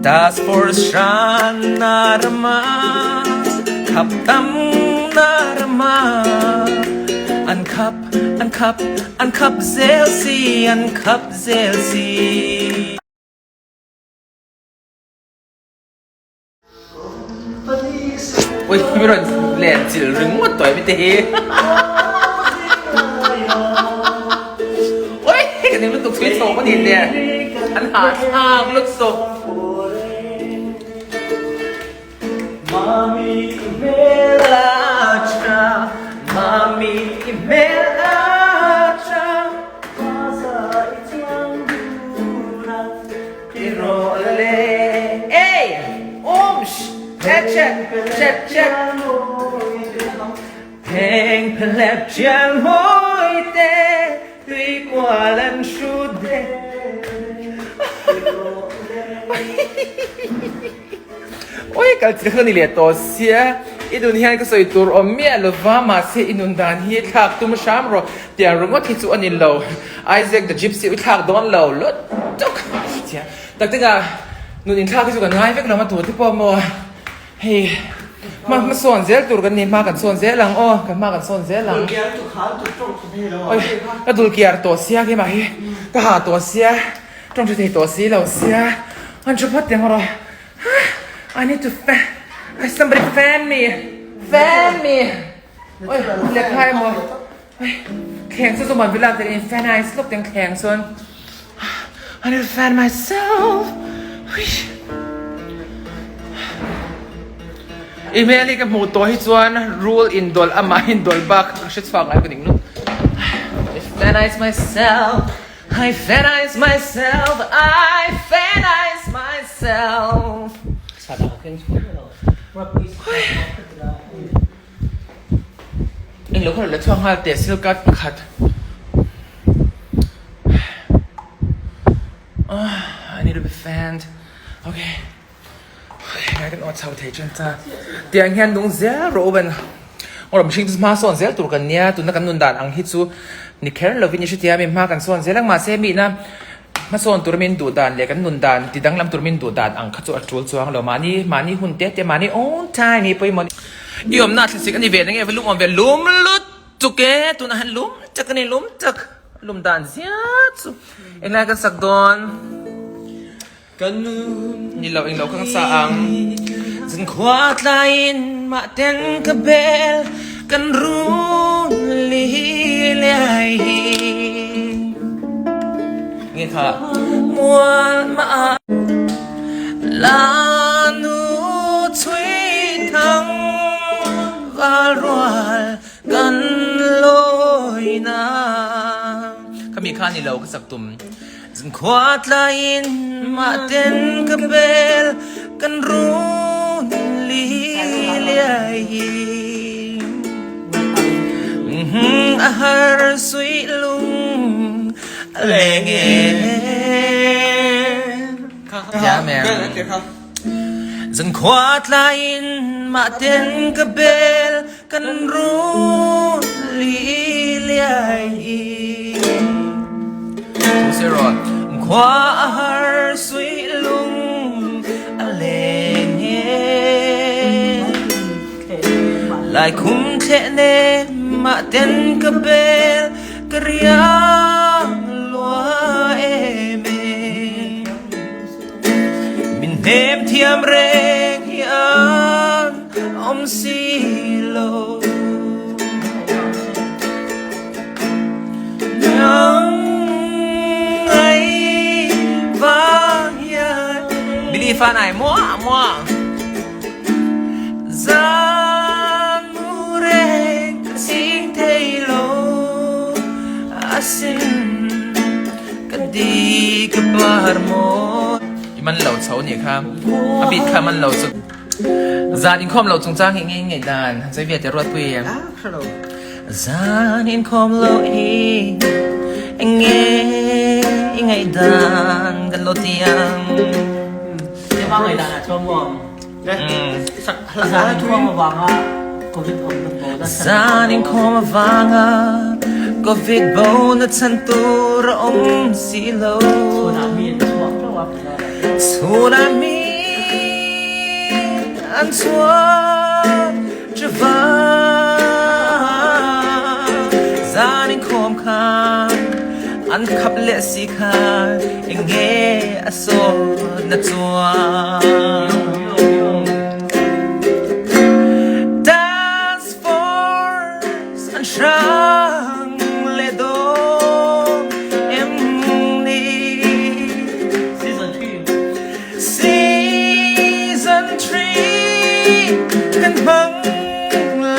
Task force hran na rama khap tam na rama an khap an khap an khap zel si an khap zel si. Ui, mi rawn len chilh ringawt tawh em te hi. Ui, ka ning lutuk thui chho ka ni le. An hahthlak lutuk. Mami i hmel a tha, mami i hmel a tha. Ti rawh le Ey! Umsh! Check check! Check check! Theng phelep chiang hawi te tui kual an hrut de Oi kal chi kha ni leh tawh sia i nun hian ka sawi tur awm miah lova mahse i nun dan hi thlak tum hram rawh tiang ringawt hi chu a ni lo Isaac the Gypsy u thlak dawn lo lut tuk tia tak tinga nun inthlak hi chu kan ngai vek lo a tur te pawh maw hei hma hma sawn zel tur kan ni hma kan sawn zel ang aw kan hma kan sawn zel ang oi ka dul kiar tawh sia keimah hi ka ha tawh sia tawng tha thei tawh si lo sia an tha phawt teng rawh I need to fan somebody fan me fan me oi lehkha emaw. Thleng chu chuan villa te in fan ice lawk teng thleng chuan I need to fan myself. I hmel hi ka hmuh tawh hi chuan rul indawlh amah indawlh bak ka hre chhuak ngai ka ning lut. I fan ice myself, I fan ice myself, I fan ice myself. Englo kha la chhuak nghal teh sil card pakhat I need to be fanned okay ngai kan awt chho thei chen cha tiang hian nung zel rawh u ben awr mihring chu hma sawn zel tur kan nia tuna kan nun dan ang hi chu ni kher lovin i hretia mi hma kan sawn zel ang mahse mi na Hmasawn tur min duh dan leh kan nun dan ti danglam tur min duh dan ang kha chu a tul chuang lo. Mahni mahni hun te te mahni own time hi pawimawh a ni. I awmna a thlasik a ni ve na nge va lum awm ve lum lutuk e tunah hian lum tak a ni lum tak lum dan zia chu englai kan sak dawn ni lo englo kha kan sa ang zankhua tlaiin mah ten ka bel kan run liai hi. Nge kha mual ma la nu chui thang val rual kan loi na khami kha ni lo ka sak tum zan khua tlai in ma ten ka bel kan run li liai hi a har sui lung A leng e. Yeah, man. Zankhua tlai in mah ten ka bel kan run li liai hi. Thu se rawh. Khua a har sui lung a leng e. Lai khum thleh ne mah ten ka bel Ka riang lua em e Min hnem thiam reng hi an awm si lo Nang ai vang hian Billy fa nai mua mua Zan mu reng ka ching thei lo asin ka di ka par maw I man lo chho nih kha a bit kha man lo chu Zan inkhawm lo chungchang hi nge ngei dan chei ve te ruat pui em Zan inkhawm lo hi nge i ngaih dan kan lo ti ang Zan inkhawm avanga Covid bo na chan tur a awm si lo. Chhunah mi. an chhuak ṭha Zan inkhawm khan an khap leh si khan eng nge a sawtna chuan? Task Force an hrang leh dawn em ni? Season 3 kan hmang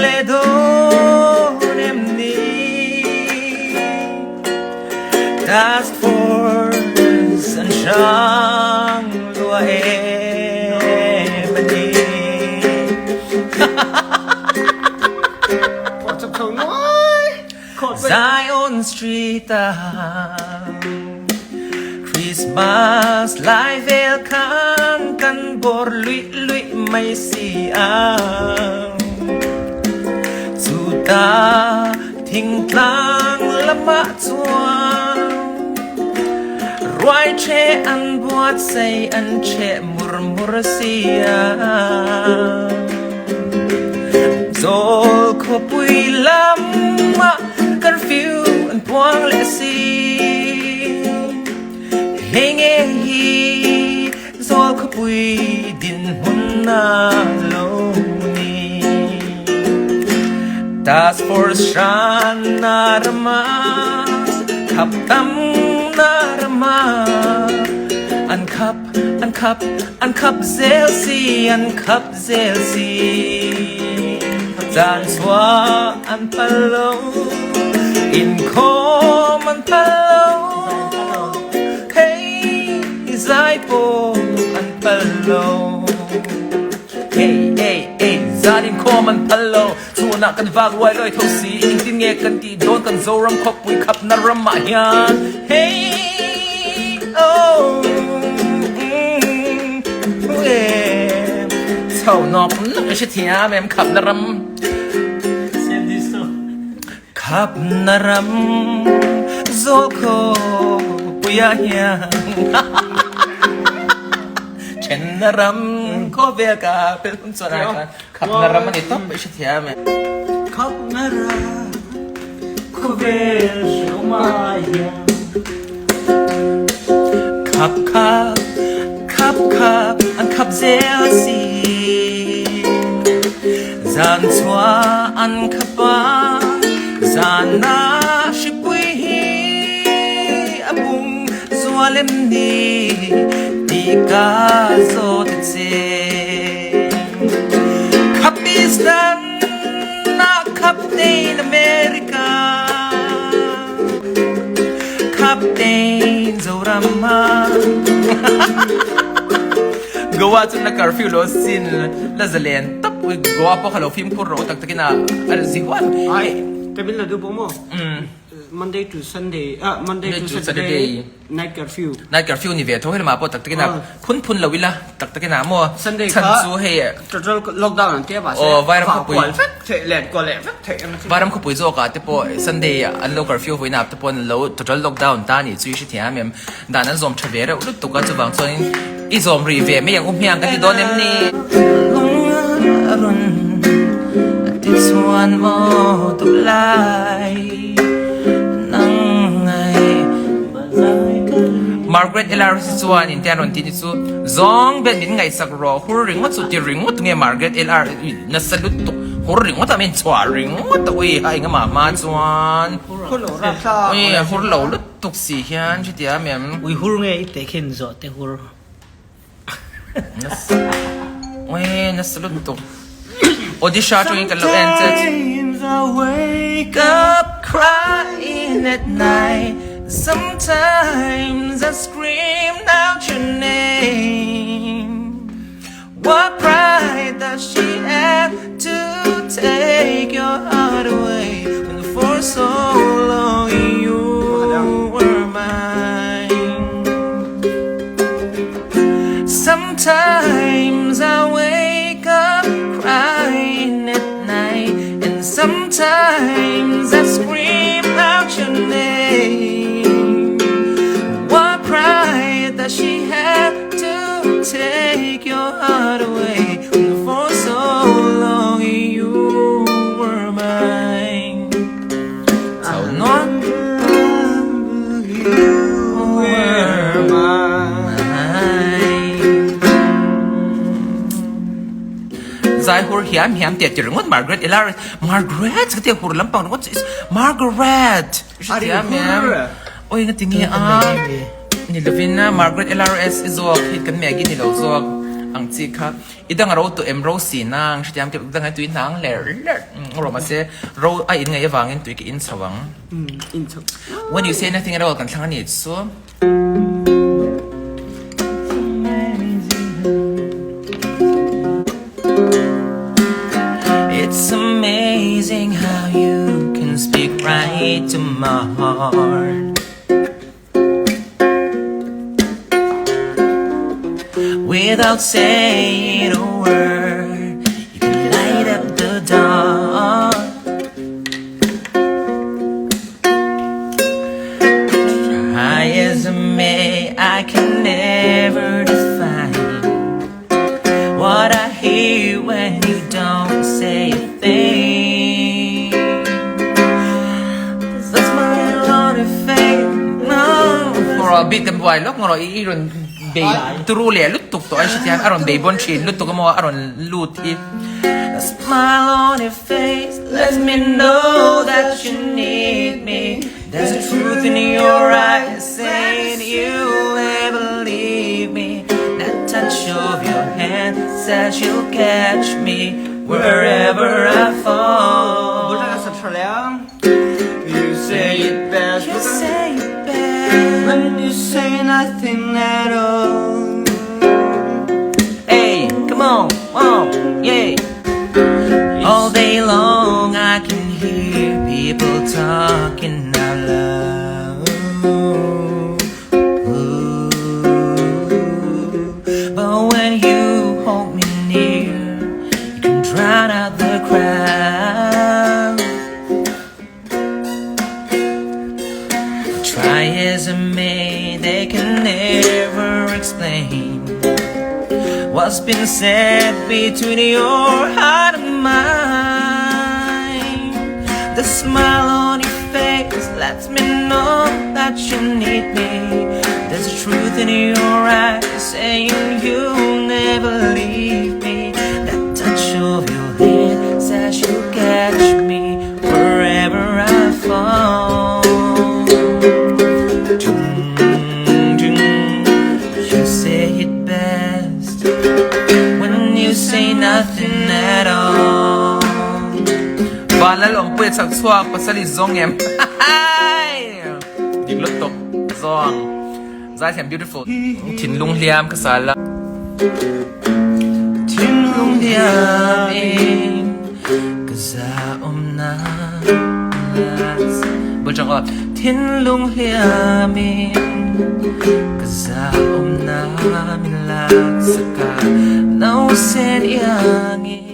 leh dawn em ni? Task Force an hrang lua em a ni. Zion Street ah Christmas lai vel khan kan bawr luih luih mai si a. Chuta thingtlang lamah chuan ruai ṭhe an buatsaih an ṭheh mur mur si a. Zawl khuapui lamah curfew an puang leh si. Hei nge hi zawl khuapui dinhmun a lo ni. Task Force hran na rama khap tam na rama an khap an khap an khap zel si an khap zel si. Caan chuah an phal lo, inkhawm an phal lo, hei zai pawh an phal lo. Hey, hey, hey, zan inkhawm an phal lo, chhunah kan vak ruai lawi tho si, engtin nge kan tih dawn kan Zoram khawpui khapna ram ah hian. Hey, oh, mm, eh, chho nawk nawk i hrethiam em khapna ram. Khapna ram zawl khawpui ah hian thenna ram khawvel ka pel hun chuan ai khan Khapna ram a ni tawp i hrethiam e. Khapna ram khawvel hreawm hian. Khap khap khap khap an khap zel si. Zan chhuah an khap a, zan ah hripui hi a pum zual em ni ti ka zawt a che. Khapistan ah Captain America Captain Zoram ah Goa cun na curfew lo sin la zalen tap ui Goa pawh kha lo fimkhur rawh tak takin a zi huan. Ai Tamil Nadu pawh maw? Monday to Sunday ah Monday to Saturday night curfew. Night curfew ni ve tho hei lamah pawh tak takin a phun phun lo ila tak takin a maw Sunday chhan kha chu hei total lockdown an tia mahse Aw vairam khawpui kual vek theih let kual leh vek theih ang chu. Vairam khawpui zawk ah te pawh Sunday an lo curfew vawiin ah te pawh an lo total lockdown ta nih chu i hrethiam em dan an zawm tha ve reuh lutuk a chuvang chuanin i zawm rih ve mai ang u hmiang kan ti dawn em ni. Lung a rawn ti chuan maw duh lai nang ngai Margaret LRC chuan in te an rawn ti ni chu zawng vel min ngaihsak rawh hur ringawt chu ti ringawt nge Margaret LR nasa lutuk hur ringawt a min chhuah ringawt a ui ha engemaw hma chuan ui hur lo lutuk si hian chutia mem Ui hur nge i teh khin zawh te hur. Nasa ui nasa lutuk Odisha atangin kan lo en che. Sometimes I wake up crying at night Sometimes I scream out your name What pride does she have to take your heart away When for so long you were mine Sometimes I wake up crying at night And sometimes I scream out your name What pride does she have to take your heart away When for Zai hur hiam hiam tia ti ringawt Margaret ila Margaret ka tia hur lampang ringawt chu Margaret i hrethiam em? Oi nga ti nge a ni lovin Margaret LRS i zawk hi kan Maggie ni lo zawk ang chi kha i dang a ro tawh em ro si nang hrethiam ke dang tui hnang hler hler rawh mahse ro a in ngaih avangin tui ka in chho ang when you say nothing at all kan thlang a ni chu. It's amazing how you can speak right to my heart Without saying a word You can light up the dark Try as I may, I can never define What I hear when you don't say a thing The smile on your face no Ngawrh a bit kan buai lawk ngawrh i rawn bei turu leh lutuk tawh a hrethiam a rawn bei bawn thin lutuk emaw a rawn lut hi The smile on your face lets me know that you need me There's a truth in your eyes saying you'll never leave me That touch of your hand says you'll catch me wherever I fall You say it best You say it best when you say nothing at all Hey, come on, on, yeah All day long I can hear people talking out loud But when you hold me near You can drown out the crowd Try as I may, they can never explain What's been said between your heart and mine The smile on your face lets me know that you need me There's a truth in your eyes saying you'll never leave me That touch of your hand says you'll catch me wherever I fall You say it best when you say nothing at all Vanlal awmpuia chak chhuak pasal i zawng em Dik lutuk zawng Zaithiam beautiful Thinlung hliam ka sal a Thinlung hliam in ka za awm na Bul chang aw Thinlung hliam in ka za awm na min lak sak a Nausen iangin.